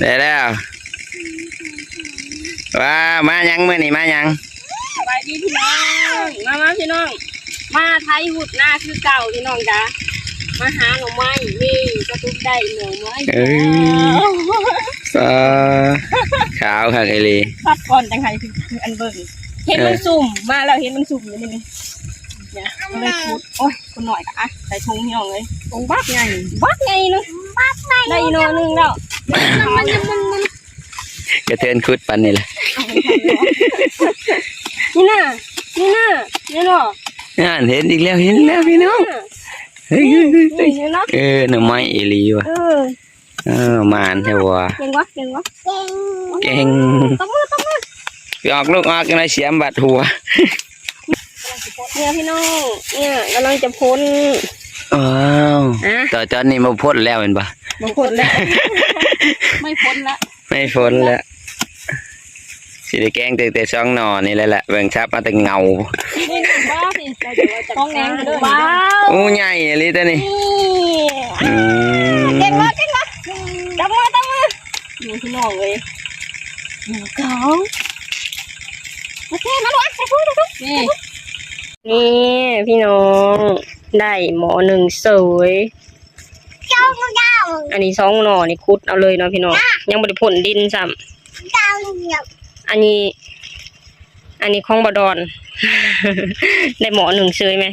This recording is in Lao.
ໄດ້ແລ້ວ. ວ້າວ ມາຫຍັງມື້ນີ້ ມາຫຍັງ? ສະບາຍດີພີ່ນ້ອງ ມາ ມາພີ່ນ້ອງ ມາໄຖຫຸດນາຄືເກົ່າພີ່ນ້ອງຈ້າ ມາຫາໜໍ່ໄມ້ ນີ້ ສະຕຸກໄດ້ໜໍ່ໄມ້. ເອີ ສາ ຂາວຄັກອີ່ຫຼີ ພັກກ່ອນຈັ່ງໃຫ້ອັນເບິ່ງ ເຫັນມັນ ເອີ ຊຸ່ມ ມາແລ້ວເຫັນມັນຊຸ່ມຢູ່ນີ້ ນີ້ ເລີຍຂຸດ. ໂອ້ຍ ຄົນໜ້ອຍກະ ອ່ະ ໃສ່ຖົງພີ່ນ້ອງເອີຍ ຖົງບັກໃຫຍ່ ບັກໃຫຍ່ເນາະ ບັກໃຫຍ່ ໄດ້ໜໍ່ໜຶ່ງແລ້ວ ມັນ ມັນ ມັນ ມັນ ກະເທີນຂຸດປານນີ້ແຫຼະ ນີ້ນະ ນີ້ນະ ນີ້ເນາະ ນັ້ນ ເຫັນອີກແລ້ວ ເຫັນແລ້ວພີ່ນ້ອງ ເອີ ໜໍ່ໄມ້ອີ່ຫຼີວ່າ ເອີ ເອີ ໝານແທ້ຫວາ ເກັ່ງຫວາ ເກັ່ງຫວາ ເກັ່ງ ຕົບມື ຕົບມື ອອກລູກອອກ ຈັ່ງໃດສຽມບາດຫົວ. ເນີ້ຍພີ່ນ້ອງ ເນີ້ຍກຳລັງຈະພົ້ນ ອ້າວ ອະ ຕອນ ຕອນນີ້ບໍ່ພົ້ນແລ້ວແມ່ນບໍ່? ບໍ່ພົ້ນແລ້ວ ໄມ່ພົ້ນລະ ໄມ່ພົ້ນລະ ຊິໄດ້ແກງຕັ້ງແຕ່ສອງໜໍ່ນີ້ແຫຼະ ເບິ່ງສັບມາແຕ່ເຫງົາ ນີ້ນະ ບໍ່ ນີ້ ຂອງແອງເດີ ວ້າວ ໂອ້ ໃຫຍ່ອີ່ຫຼີຕົວນີ້ ນີ້ ອືມ ເກັ່ງບໍ່ ເກັ່ງບໍ່ ຕົບມື ຕົບມື ນີ້ພີ່ນ້ອງເອີຍ ໜຶ່ງ ສອງ ໂອເຄ ມາລູກ ອ່ະ ໃສ່ຖົງ ໃສ່ຖົງ ນີ້ ນີ້ພີ່ນ້ອງ ໄດ້ໝໍ້ໜຶ່ງເສີຍ ອັນນີ້ສອງໜໍ່ນີ້ ຂຸດເອົາເລີຍເນາະພີ່ນ້ອງ ຍັງບໍ່ໄດ້ພົ້ນດິນຊ້ຳ ອັນນີ້ ອັນນີ້ຂອງບໍ່ດອນ ໄດ້ໝໍ້ໜຶ່ງເສີຍແມະ.